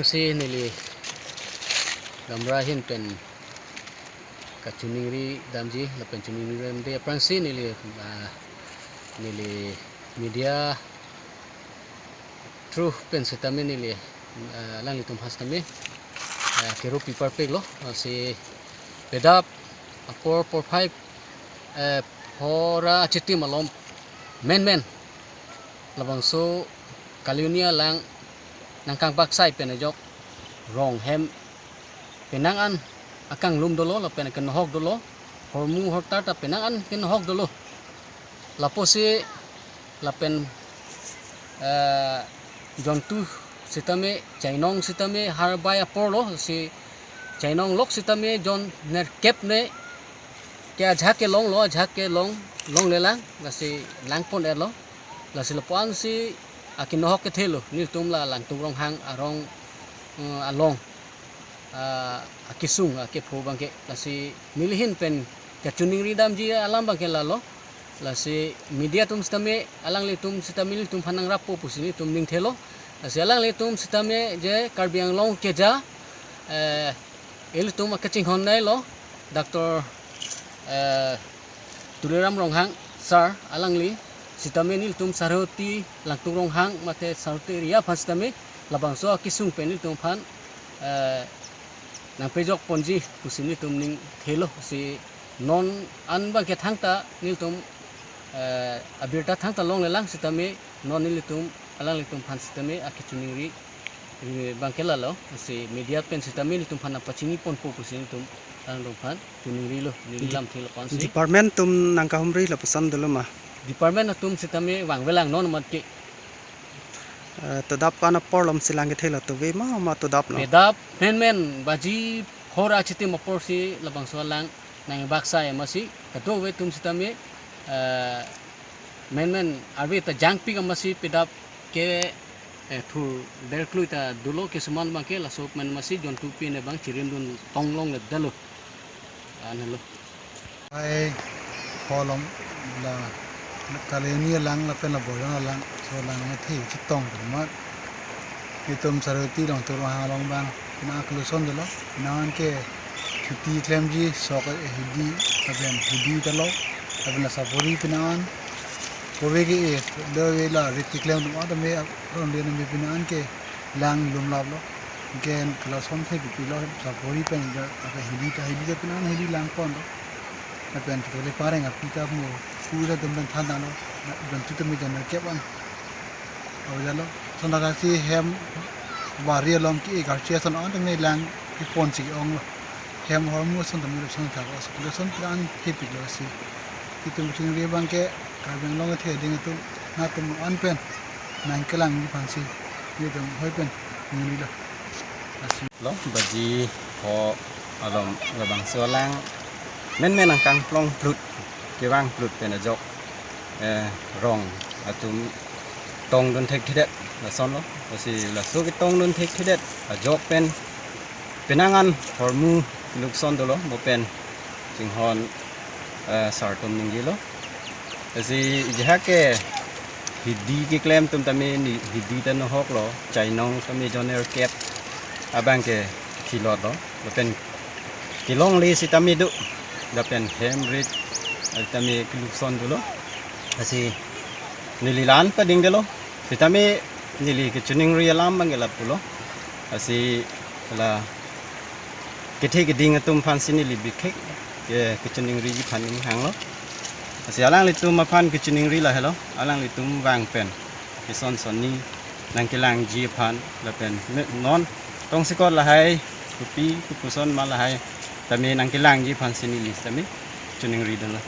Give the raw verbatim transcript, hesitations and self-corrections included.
Si neli gamra ahin pen kachiningri damji lapen chiningri damde aphrangsi neli, ah, neli media through pen sitame neli, ah, alanglitum aphan sitame, ah, kerup piparpiklo, ah, si pedap apor porphai, eh, phora achitim alom menmen labangso Kali-o-ni alang nangkangbaksai pen ajok rong hem penang an akanglum dolo lapen akenohok dolo, hormu hortar ta penang an kenohok dolo. Lapusi lapen, eh, jontu sitame chainong sitame harbai aporlo, si chainong lok sitame jon nerkep ne ke ajahak kelonglo, ajahak kelong longlelang, lasi langpon-etlo. Lasi lapu-an si akenohok kethelo, nelitum la Langtuk Ronghang arong, eh, along, ah, akesung akepho abangke. Lasi neli ahin pen kachiningri damji alam abangke lalo. Lasi media atum sitame, alanglitum sitame nelitum aphan nangrappo pusi nelitum ning thelo. Lasi alanglitum sitame je Karbi Anglong keja, eh, ilitum akachinghon nailo, Doctor, eh, Tuliram Ronghang sir, alangli sitame nelitum Saroti Langtuk Ronghang mate Saroti area aphan sitame labangso akesung pen nelitum aphan, eh, nangpejok ponji pusi nelitum ning thelo. Si non an abangke thangta nelitum, eh, abirta thangta longlelang sitame non nelitum alanglitum aphan sitame akachiningri, eh, abangke lalo, si media pen sitame nelitum aphan nangpachini ponpo pusi nelitum alanglitum aphan chiningrilo, neli lamthe lapu-an si. Department atum nangkahumri lapuson dolo ma? Department atum sitame vangvelang non amat ke. Eh, todap an apor alom si lang kethelo, tove ma ma todap no? Pedap menmen baji phora achitim apor si labangso alang nangbaksai amatsi kadokave atum sitame, eh, menmen arve ta jangpik amatsi pedap ke, eh, thur derklui ta dolo, kesuman abangke laso pen amatsi jontu pine abang chirimdun tonglongledetlo. Anhelo. Hai pho alom la Kali-o-ni alang lapen la Boiron alang, so alang athe chetong mat. Itum Saroti Langtuk Ronghang along abang pina akluson dolo. Pina an ke chuti klemji sok hidi, lapen hidi talo, lapen la sapori pina an. Kove ke e, do ve la rit keklem atum atum me, aron dia me pina an ke lang lumlaplo. Anke kelason the pipilo, sapori pen ja, apa hidi ta, hidi ta pina an hidi langponlo. Lapen chotole pareng api ta mo, pu ta atum pen than thanlo, jontu atum pen jon nerkep an. Aujalo, sonda kasi hem bari alom ke-e karchi ason an tame lang kepon si ke-onglo. Hem hormu ason tame lason thaklo, so lason pran thepiklo si. Itum chiningri abangke Karbi Anglong athe ading atum, nangtum an pen nangkelangji aphansi nelitum hoi pen ningrilo. Lasi lo, baji pho alom labangso alang menmen nangkangplong plut, kevang plut pen ajok, eh, rong atum tongdun thekthedet lasonlo. Lasi laso ketongdun thekthedet ajok pen penang an hormu lukson dolo, mo pen chinghon, eh, sar atum ningjelo. Lasi ijahak ke hidi keklem atum tame ne hidi ta nohoklo, chainong tame jon nerkep abangke thilotlo, lapen kelongle sitame do, lapen hem rit tame kelukson dolo. Lasi neli la-an padingdelo, sitame neli kachiningri alam abangke lapulo. Lasi la kethe keding atum aphansi neli bikhek ke kachiningriji aphan ning hanglo. Lasi alanglitum aphan kachiningri lahelo, alanglitum vang pen kison sonni nangkelangji aphan, lapen me-, non tongsekot lahai kopi kopuson ma lahai tame nangkelangji aphansi neli sitame chiningri dolo.